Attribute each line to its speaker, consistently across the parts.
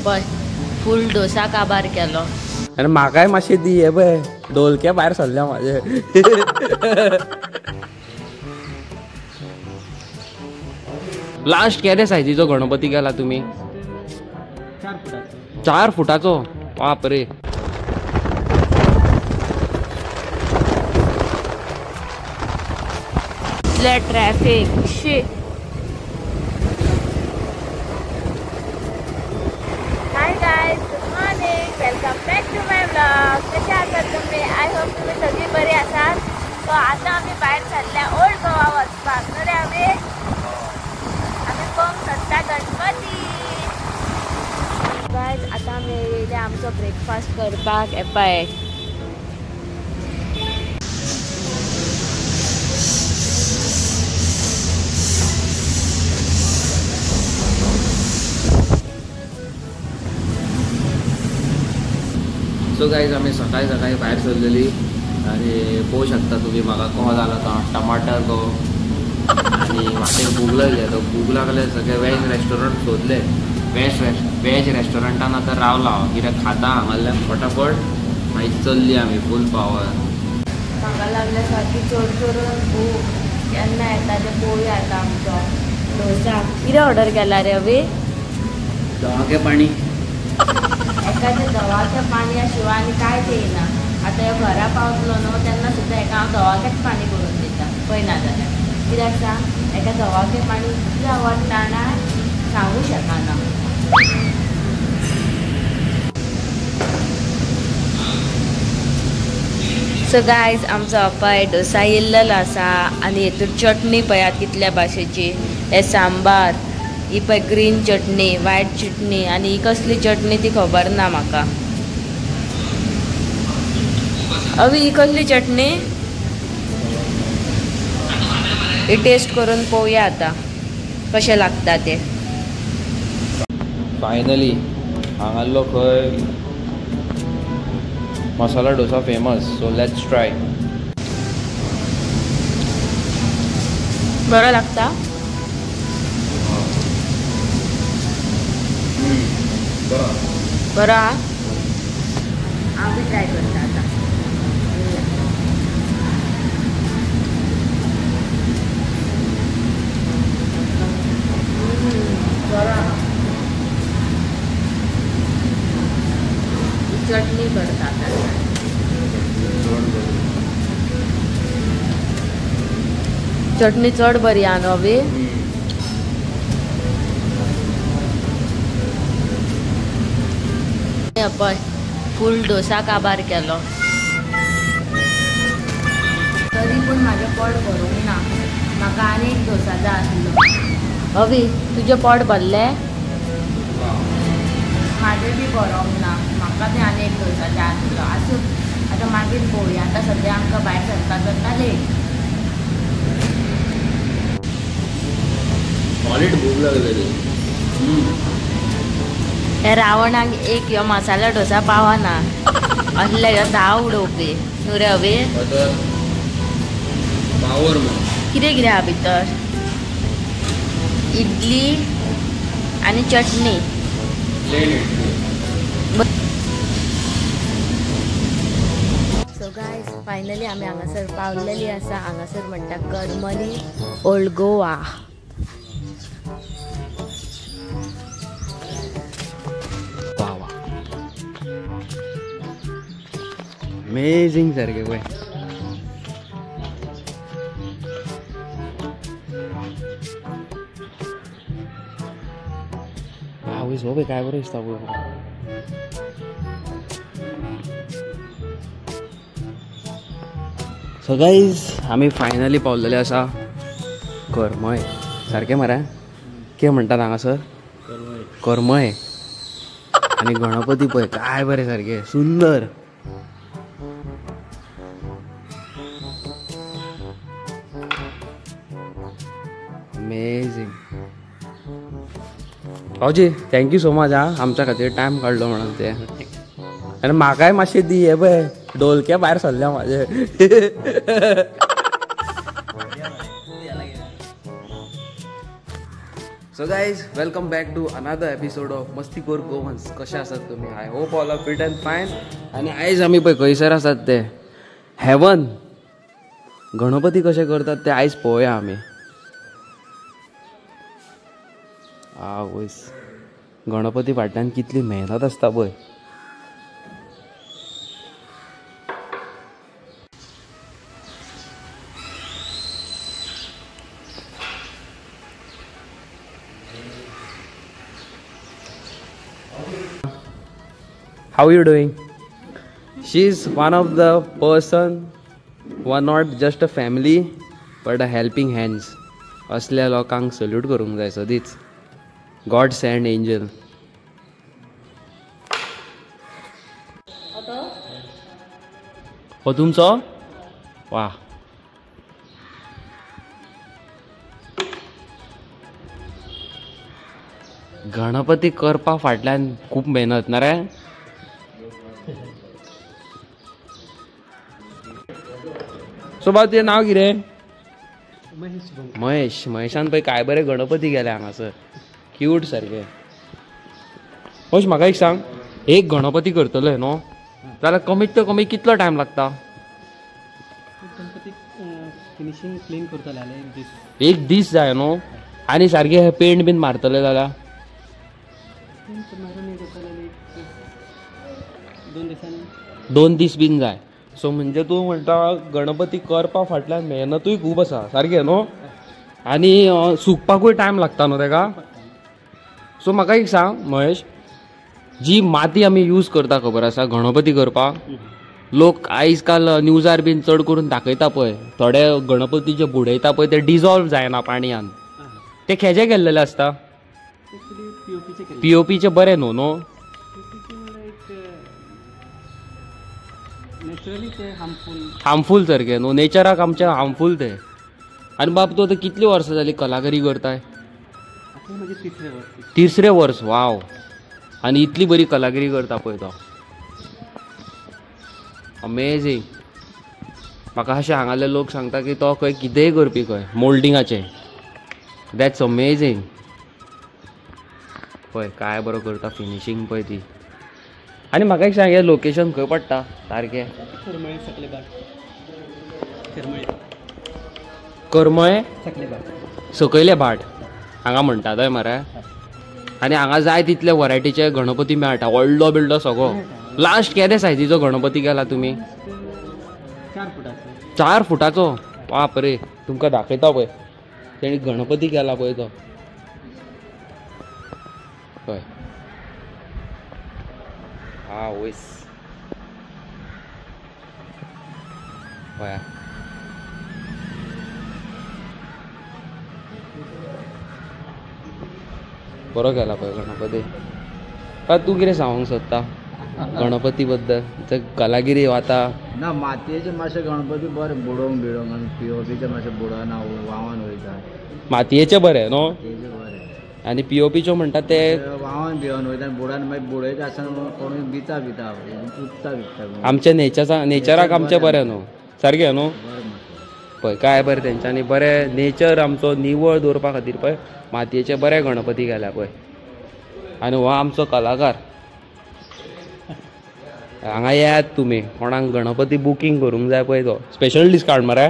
Speaker 1: पळय फूल डोसा काबार केलो
Speaker 2: आनी म्हाकाय मातशें दी हे पळय डोलके भायर सरल्या म्हाजे. लास्ट केदे सायजीचो गणपती केला तुमी? 4 फुटाचो. 4 फुटाचो? बाप रे.
Speaker 1: इतले traffic she. Hi guys, good morning, welcome back to my vlog. कशे आसात तुमी? I hope तुमी सगळीं बरी आसात. सो आतां आमी भायर सरल्या ओल्ड गोवा वचपाक. न्हू रे आमी आमी पळोवंक सोदता गणपती. गायज आतां आमी येयले आमचो ब्रेकफास्ट करपाक. एपाय
Speaker 2: सो गायज आमी सकाळी सकाळी भायर सरलेली आनी पळोवंक शकता तुमी म्हाका कसो जाला तो टमाटर गो आनी म्हाका भूक लागली. आतां भूक लागले सगळे वेज रेस्टॉरंट सोदले. वेज रेस्टॉरंटान आतां रावला हांव कित्याक खाता हांगासरल्यान फटाफट मागीर चल्ली आमी फूल पावर.
Speaker 1: म्हाका लागले सारकी चड करून भूक केन्ना येता तें पळोवया. आतां आमचो डोसा कितें ऑर्डर केला रे अभी?
Speaker 2: धवाके पाणी.
Speaker 1: एका ते धवाके पाणया शिवाय आनी कांयच येयना. आतां ह्यो घरा पावतलो न्हू तेन्ना सुद्दां एका हांव धवाकेच पाणी करून दिता पळयना जाल्यार. कित्याक सांग, एका धवाके पाणी इतलें आवडटा ना सांगू शकना. सो गायज आमचो अपाय डोसा येयल्लो आसा आनी हेतून चटणी पळयात कितल्या भाशेची. हे सांबार, ही पळय ग्रीन चटणी, वायट चटणी आनी ही कसली चटणी ती खबर ना म्हाका. अवी ही कसली चटणी? ही टेस्ट करून पळोवया आतां कशें लागता तें.
Speaker 2: फायनली हांगासरलो खंय masala dosa famous, so let's try.
Speaker 1: बरो लागता? बरो आहा. हांव बी ट्राय करता आतां. बरो आहा. चटणी करता आतां. चटणी चड बरी आहा न्हू अभी? पळय फूल डोसा काबार केलो तरी पूण म्हाजें पोट भरूंक ना. म्हाका आनी एक डोसा जाय आसलो. अवी तुजें पोट भरलें? म्हाजें बी भरोंक ना. म्हाका बी आनी एक डोसा जाय आसलो. आसूं आतां मागीर पळोवया. आतां सद्या आमकां भायर सरता जाता लेट.
Speaker 2: सॉलीड भूक लागलेली.
Speaker 1: हे रावणाक एक ह्यो मसाला डोसा पावना असले ह्यो 10 उडोवपी न्हू रे अवी? कितें कितें आहा भितर? इडली आनी चटणी. सो गायज फायनली आमी हांगासर पावलेली आसा. हांगासर म्हणटा करमली ओल्ड गोवा.
Speaker 2: अमेझिंग सारखे पळय. आवयस हो पळय काय बरो दिसता पळय. सो गायज आमी फायनली पावलेले आसा करमय. सारकें मरे? कितें म्हणटात हांगासर? करमय. आनी गणपती पळय काय बरें सारकें सुंदर. Amazing. भावजी thank you so much आं आमच्या खातीर टायम काडलो म्हणून ते. आनी म्हाकाय मातशें दी हे पळय डोलके भायर सरल्या म्हाजे. So guys, welcome back to another episode of Mastikhor Goans. कशे आसात तुम्ही? I hope all are fit and fine. आनी आयज आमी पळय खंयसर आसात ते हेवन गणपती कशे करतात ते आयज पळोवया आमी. आवयस, गणपती फाटल्यान कितली मेहनत आसता पळय. How are you doing? She is one of the person who are not just a family but a helping hands. असल्या लोकांक सल्यूट करूंक जाय सदीच. God send angel. हो तुमचो? वा, गणपती करपा फाटल्यान खूब मेहनत ना रे. सो बाब तुजें नांव कितें? महेश. महेशान पळय काय बरे गणपती गेले हांगासर, क्यूट सारके. महेश म्हाका एक सांग, एक गणपती करतले न्हू जाल्यार कमीत ते कमी कितलो टायम लागता?
Speaker 3: फिनिशींग क्लीन करतले
Speaker 2: एक दीस जाय न्हू. आनी सारके पेंट बीन मारतले जाल्यार दोन दीस बीन जाय. सो म्हणजे तूं म्हणटा गणपती करपा फाटल्यान मेहनतूय खूब आसा सारकें न्हू. आनी सुकपाकूय टायम लागता न्हू तेका. सो म्हाका एक सांग महेश, जी माती आमी यूज करता खबर आसा गणपती करपाक, लोक आयज काल न्यूजार बीन चड करून दाखयता पळय, थोडे गणपती जे बुडयता पळय ते डिजॉल्व जायना पाणयान, ते खेजे केल्लेले आसता? पीओपीचे बरें न्हू न्हू. हार्मफूल सारकें न्हू, नेचराक आमच्या हार्मफूल ते. आनी बाब तूं आतां कितलीं वर्सां जालीं कलाकारी करताय? तिसरें वर्स. वाव, आनी इतली बरी कलागिरी करता पळय तो, अमेझींग. म्हाका अशें हांगाले लोक सांगता की तो खंय कितेंय करपी खंय मोल्डिंगाचें. That's amazing. पळय काय बरो करता फिनिशींग पळय ती. आनी म्हाका एक सांग, हें लोकेशन खंय पडटा सारकें? करमळे सकयले भाट हांगा म्हणटात हय मरे. आनी हांगा जाय तितले वरायटीचे गणपती मेळटा, व्हडलो बिल्डो सगळो. लास्ट केदे सायजीचो गणपती केला तुमी? 4 फुटाचो. बाप रे, तुमकां दाखयता पळय तेणी गणपती केला पळय तो. हय आवयस, पळया बरो केला पळय गणपती. तूं कितें सांगूंक सोदता गणपती बद्दल? कलागिरी वता
Speaker 4: ना, मातयेचे मातशे गणपती बरे बुडोवंक बिडोवंक, आनी पीओपीचे मातशे बुडना व्हांवन वयता.
Speaker 2: मातयेचे बरे न्हू आनी पीओपीच्यो म्हणटा ते
Speaker 4: व्हांवन बिवन वयता, बुडान मागीर बुडयता आसतना कोणूय बिता बिता उदता बिता.
Speaker 2: आमच्या नेचराक आमचें बरें न्हू सारकें न्हू. पळय काय बरें तेंच्यांनी बरें नेचर आमचो निवळ दवरपा खातीर पळय मातयेचे बरे गणपती केल्या पळय. आनी हो आमचो कलाकार. हांगा येयात तुमी, कोणाक गणपती बुकींग करूंक जाय पळय तो स्पेशल डिस्कावंट मरे.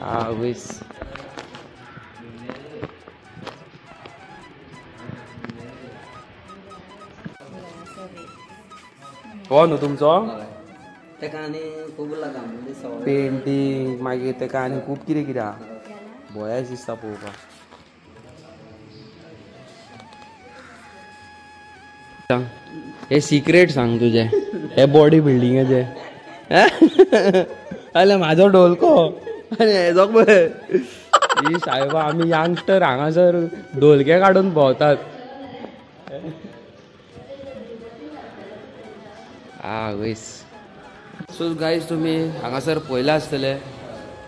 Speaker 2: आवयस, हो न्हू तुमचो पेंटींग, मागीर तेका आनी खूब कितें कितें आहा, बरें दिसता पळोवपाक. हे सिक्रेट सांग तुजें, हे बॉडी बिल्डिंगाचें. आले म्हाजो ढोलको आनी हेजो पळय ही सायबा, आमी यंगस्टर हांगासर ढोलके काडून भोंवतात. आवयस. सो गायज, तुमी हांगासर पळयलां आसतलें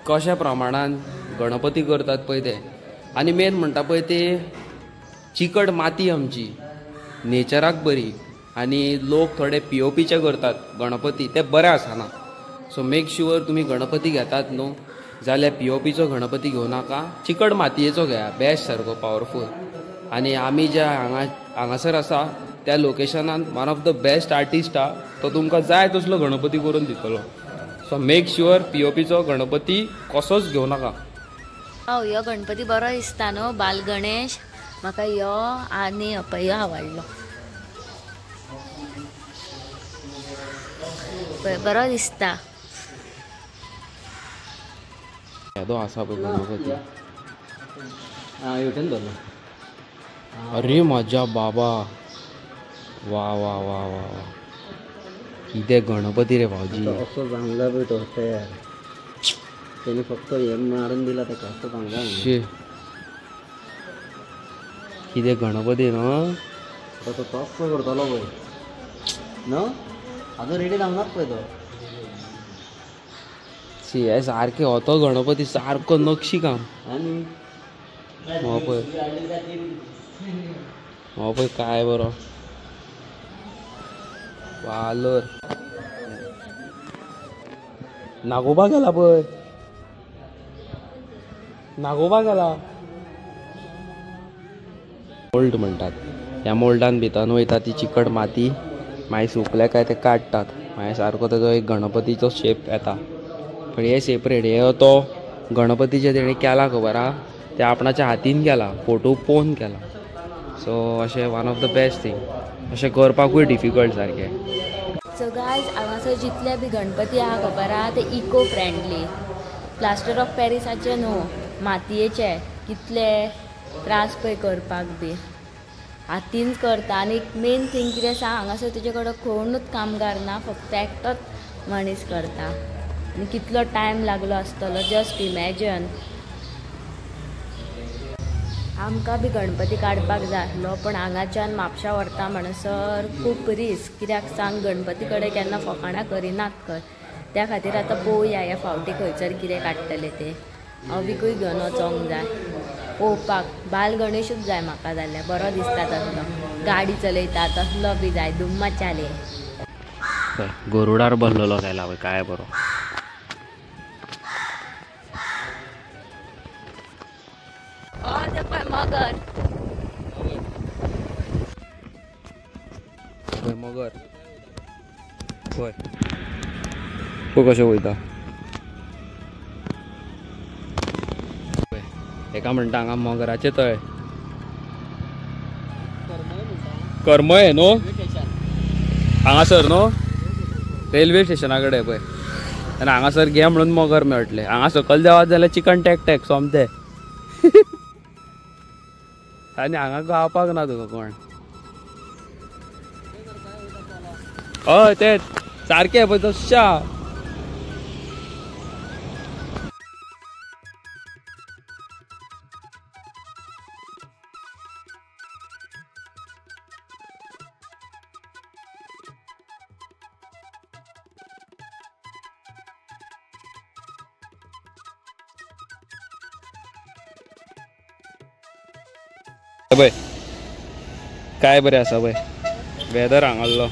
Speaker 2: कशा प्रमाणान गणपती करतात पळय ते. आनी मेन म्हणटा पळय ते चिकट माती आमची नेचराक बरी, आनी लोक थोडे पीओपीचे करतात गणपती, ते बरे आसना. सो मेक शुअर तुमी गणपती घेतात न्हू जाल्यार पीओपीचो गणपती घेवं नाका, चिकट मातयेचो घेया, बेस्ट सारको पावरफूल. आनी आमी ज्या हांगासर आसा त्या लोकेशनान one of the best artist आहा, तो तुमकां जाय तसलो गणपती करून दितलो. सो मेक शुअर पीओपीचो गणपती कसोच घेवं नाका.
Speaker 1: हय, ह्यो गणपती बरो दिसता न्हू, बाल गणेश. म्हाका ह्यो आनी पळय ह्यो आवडलो, पळय बरो दिसता.
Speaker 2: येदो आसा पळय गणपती.
Speaker 3: हेवटेन धरलो.
Speaker 2: अरे म्हज्या बाबा, वा वा वा वा वा, कितें गणपती रे भावजी.
Speaker 3: असो चांगला पळय तो तयार, तेणी फक्त हे मारून दिला ताका, असो चांगला.
Speaker 2: कितें गणपती न्हू,
Speaker 3: तो तसो करतलो पळय न्हू, आजून रेडी जावनात पळय तो.
Speaker 2: शी, हे सारकें हो तो गणपती सारको नक्षी काम.
Speaker 3: आनी
Speaker 2: हो पळय, हो पळय काय बरो वालोर. नागोबा गेला पळय, नागोबा गेला. मोल्ड म्हणटात ह्या मोल्डान भितर वयता ती चिकट माती, मागीर सुकल्या काय ते काडटात, मागीर सारको तेजो एक गणपतीचो शेप येता. पण हे सेपरेट हे तो गणपतीचे तेणें केला खबर आहा, ते आपणाच्या हातीन केला, फोटो पळोवन केला. सो अशें one of the best thing, अशें करपाकूय डिफिकल्ट सारकें.
Speaker 1: सो गायज, हांगासर जितले बी गणपती आहा खबर आहा ते इको फ्रेंडली, प्लास्टर ऑफ पॅरिसाचे न्हू, मातयेचे. कितले त्रास पळय करपाक बी हातीनच करता. आनी मेन थींग कितें आसा, हांगासर तुजे कडेन कोणूच कामगार ना, फक्त एकटोच मनीस करता. आनी कितलो टायम लागलो आसतलो, जस्ट इमॅजन. आमकां बी गणपती काडपाक जाय आसलो, पण हांगाच्यान म्हापशा व्हरता म्हणसर खूब रिस्क. कित्याक सांग, गणपती कडेन केन्ना फकाणां करिनात खंय, त्या खातीर आतां पळोवया ह्या फावटी खंयसर कितें काडटले ते. हांव बिकूय घेवन वचोंक जाय पळोवपाक. बाल गणेशूच जाय म्हाका जाल्यार, बरो दिसता तसलो, गाडी चलयता तसलो बी जाय. दुम्मा चाले
Speaker 2: गरुडार बसलेलो केला पळय, काय बरो.
Speaker 1: मगर
Speaker 2: मगर पळय पळय कशें वयता. हेका म्हणटा हांगा मगराचें तळें, करमय न्हू हांगासर न्हू, रेल्वे स्टेशना कडेन पळय. आनी हांगासर घे म्हणून मगर मेळटले. हांगा सकयल देंवत जाल्यार चिकन टॅक टॅक सोमतें. आनी हांगा गावपाक ना तुका कोण. हय तेच सारकें पळय तश्शा. पळय काय बरें आसा पळय वेदर हांगासलो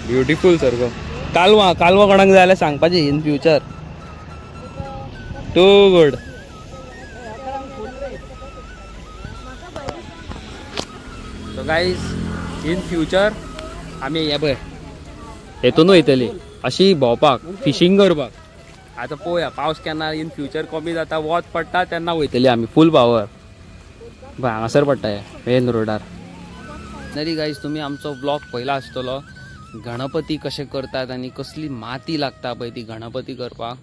Speaker 2: ब्युटिफूल सारको. कालवां कालवां कोणाक जाय जाल्यार सांगपाचें in future. Too good. So guys, in future आमी हे पळय हेतून वयतली अशी भोंवपाक, फिशींग करपाक. आतां पळोवया पावस केन्ना इन फ्युचर कमी जाता, वत पडटा तेन्ना वयतली आमी फूल पावर. हांगासर पडटा हे मेन रोडार. तरी गायज तुमी आमचो ब्लॉग पळयला आसतलो, गणपती कशें करतात आनी कसली माती लागता पळय ती गणपती करपाक.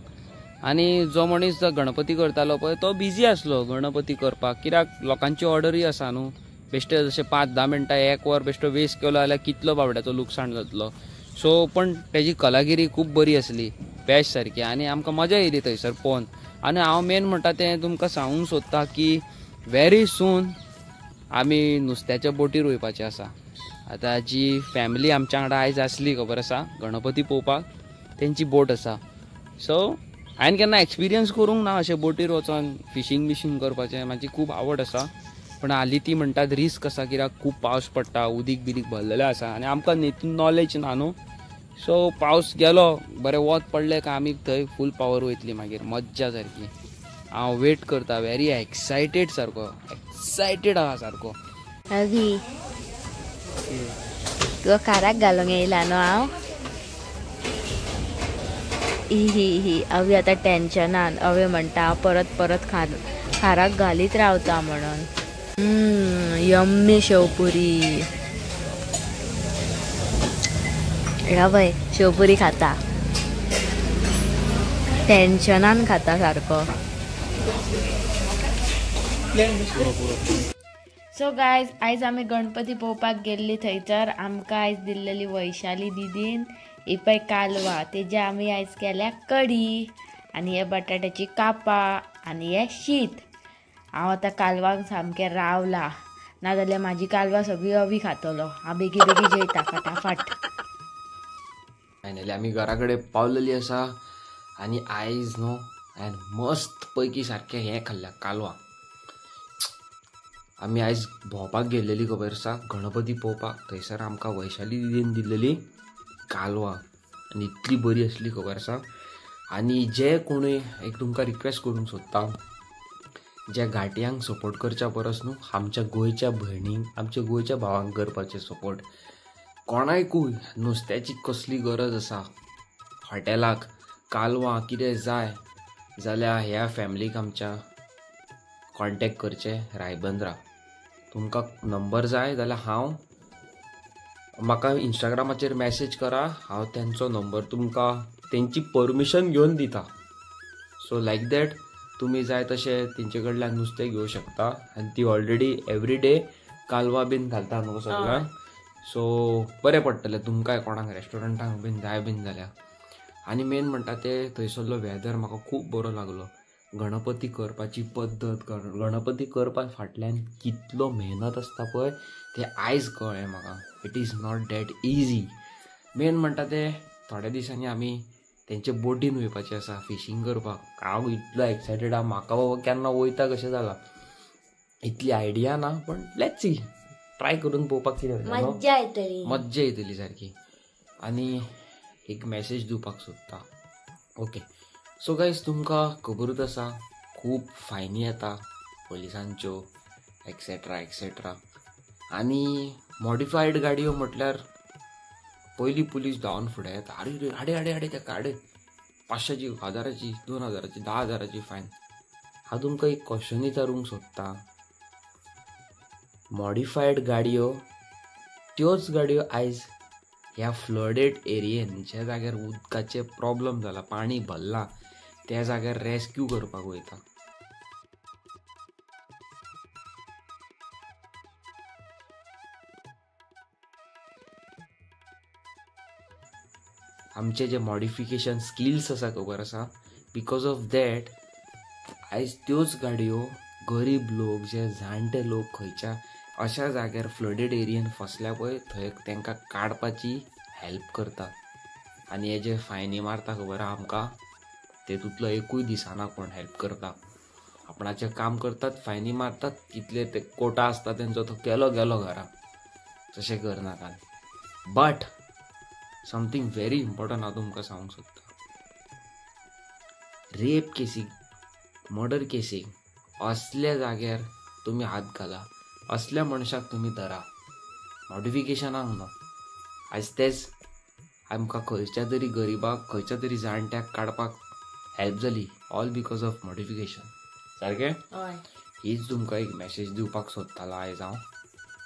Speaker 2: आनी जो मनीस जो गणपती करतालो पळय तो बिजी आसलो गणपती करपाक, कित्याक लोकांची ऑर्डरूय आसा न्हू. बेश्टे जशें 5-10 मिनटां एक वर बेश्टो वेस्ट केलो जाल्यार कितलो बाबड्याचो लुकसाण जातलो. सो पण तेजी कलागिरी खूब बरी आसली, बेस्ट सारकी, आनी आमकां मजा येयली थंयसर पळोवन. आनी हांव मेन म्हणटा तें तुमकां सांगूंक सोदता की वेरी सून आमी नुस्त्याच्या बोटीर वयपाचें आसा. आतां जी फॅमिली आमच्या वांगडा आयज आसली खबर आसा गणपती पळोवपाक, तेंची बोट आसा. सो हांवें केन्ना एक्सपिरियन्स करूंक ना अशें बोटीर वचोन फिशींग बिशींग करपाचें, म्हाजी खूब आवड आसा. पण हालीं ती म्हणटात रिस्क आसा, कित्याक खूब पावस पडटा, उदीक बिदीक भरलेलें आसा आनी आमकां हितून नॉलेज ना न्हू. सो पावस गेलो बरें वत पडलें काय आमी थंय फूल पावर वयतली मागीर मज्जा सारकी. हांव वेट करता व्हेरी एक्सायटेड सारको एक्सायटेड आहा सारको.
Speaker 1: अभी तुका खाराक घालूंक येयला न्हू हांव. ही ही अवी आतां टेन्शनान अवे म्हणटा हांव परत परत खाराक घालीत रावता म्हणून. यम्मी शेवपुरी. ह्या शेवपुरी खाता टेन्शनान खाता सारको. सो गायज आयज आमी गणपती पळोवपाक गेल्ली थंयसर आमकां आयज दिल्लेली वैशाली दिदीन ही पळय कालवा तेजे आमी आयज केल्या कडी आनी हे बटाट्याची कापां आनी हे शीत. हांव आतां कालवांक सामकें रावला नाजाल्यार म्हाजी कालवा सगळी अवी खातलो. हांव बेगी बेगी जेयता फटाफट.
Speaker 2: फायनली आमी घरा कडेन पावलेली आसा आनी आयज न्हू हांवें मस्त पैकी सारकें हें खाल्लें कालवा. आमी आयज भोंवपाक गेल्लेली खबर आसा गणपती पळोवपाक. थंयसर आमकां वैशाली दिदीन दिल्लेली कालवा आनी इतली बरी आसली खबर आसा. आनी जे कोणूय एक तुमकां रिक्वेस्ट करूंक सोदता ज्या घाटयांक सपोर्ट करच्या परस न्हू आमच्या गोंयच्या भयणींक आमच्या गोंयच्या भावांक करपाचें सपोर्ट. कोणायकूय नुस्त्याची कसली गरज आसा हॉटेलाक कालवां कितें जाय जाल्यार ह्या फॅमिलीक आमच्या कॉन्टेक्ट करचें रायबंद्रा. तुमकां नंबर जाय जाल्यार हांव म्हाका इंस्टाग्रामाचेर मॅसेज करा हांव तेंचो नंबर तुमकां तेंची परमिशन घेवन दिता. सो लायक that तुमी जाय तशें तेंचे कडल्यान नुस्तें घेवं शकता आनी ती ऑलरेडी एवरी डे कालवा बीन घालता न्हू सगळ्यांक. सो बरें पडटलें तुमकांय कोणाक रेस्टॉरंटांक बीन जाय बीन जाल्यार. आनी मेन म्हणटा ते थंयसरलो वेदर म्हाका खूब बरो लागलो. गणपती करपाची पद्दत गणपती करपा फाटल्यान कितलो मेहनत आसता पळय तें आयज कळ्ळें म्हाका. It is not that easy. Main म्हणटा ते थोड्या दिसांनी आमी तेंचे बोटीन वयपाचें आसा फिशींग करपाक. हांव इतलो एक्सायटेड आहा म्हाका बाबा केन्ना वयता कशें जालां इतली आयडिया ना पण let's see try करून पळोवपाक कितें
Speaker 1: मज्जा येतली
Speaker 2: मज्जा येतली सारकी. आनी एक मॅसेज दिवपाक सोदता. ओके सो गायज तुमकां खबरूच आसा खूब फायनी येता पोलिसांच्यो एक्सेट्रा एक्सेट्रा. आनी मॉडिफायड गाडयो म्हटल्यार पयलीं पुलीस धांवन फुडें येता आरे आडे आडे आडे तेका आडे 500ची 1000ची 2000ची 10,000ची फायन. हांव तुमकां एक क्वेश्चन विचारूंक सोदता मॉडिफायड गाडयो त्योच गाडयो आयज ह्या फ्लडेड एरियेन ज्या जाग्यार उदकाचे प्रॉब्लम जाला पाणी भरलां त्या जाग्यार रेस्क्यू करपाक वयता. आमचे जे मॉडिफिकेशन स्किल्स आसा खबर आसा because of that आयज त्योच गाडयो गरीब लोक जे जाणटे लोक खंयच्या अशा जाग्यार फ्लडेड एरियेन फसल्या पळय थंय तांकां काडपाची हेल्प करता. आनी हे जे फायनी मारता खबर आसा आमकां तेतूंतलो एकूय दिसना कोण हेल्प करता. आपणाचें काम करतात फायनी मारतात कितले ते कोटा आसता तेंचो तो केलो गेलो घरा तशें करनाका. बट समथींग व्हेरी इम्पॉर्टंट हांव तुमकां सांगूंक सोदता रेप केसीक मर्डर केसीक असल्या जाग्यार तुमी हात घाला असल्या मनशाक तुमी धरा मॉडिफिकेशनाक न्हू. आयज तेच आमकां खंयच्या तरी गरिबाक खंयच्या तरी जाणट्याक काडपाक हेल्प जाली ऑल because of modification. सारकें हीच तुमकां एक मॅसेज दिवपाक सोदतालो आयज हांव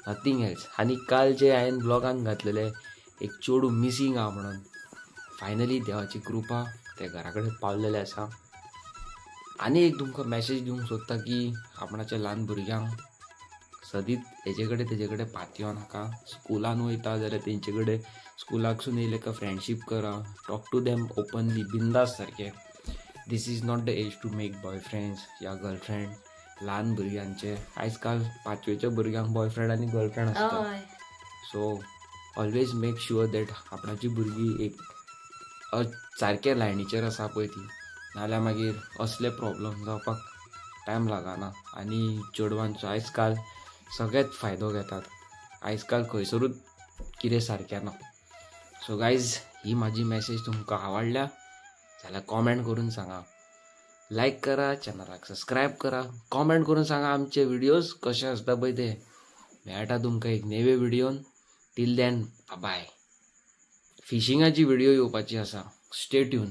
Speaker 2: नथींग एल्स. आनी काल जे हांवें ब्लॉगान घातलेले एक चेडूं मिसींग आहा म्हणून फायनली देवाची कृपा ते घरा कडेन पावलेले आसा. आनी एक तुमकां मॅसेज दिवंक सोदता की आपणाच्या ल्हान भुरग्यांक सदींच हेजे कडेन तेजे कडेन पातयो नाका. स्कुलान वयता जाल्यार तेंचे कडेन स्कुलाकसून येयले काय फ्रेंडशीप करा टॉक टू देम ओपनली बिंदास सारकें. This is not the age to make boyfriends या गर्लफ्रेंड. ल्हान भुरग्यांचे आयज काल 5वेच्या भुरग्यांक बॉयफ्रेंड आनी गर्लफ्रेंड आसता. So always make sure that आपणाची भुरगीं एक सारक्या लायनीचेर आसा पळय ती नाजाल्यार मागीर असले प्रॉब्लम जावपाक टायम लागना. आनी चेडवांचो आयज काल सगळेच फायदो घेतात आयज काल खंयसरूच कितें सारकें ना. सो गायज ही माझी मेसेज तुमकां आवडल्या जाल्यार कॉमेंट करून सांगा, लायक करा, चॅनलाक सबस्क्रायब करा, कॉमेंट करून सांगा आमचे व्हिडिओज कशे आसता पळय ते. मेळटा तुमकां एक नेवे व्हिडियोन. Till then bye. फिशिंगाची व्हिडिओ येवपाची आसा. Stay tune.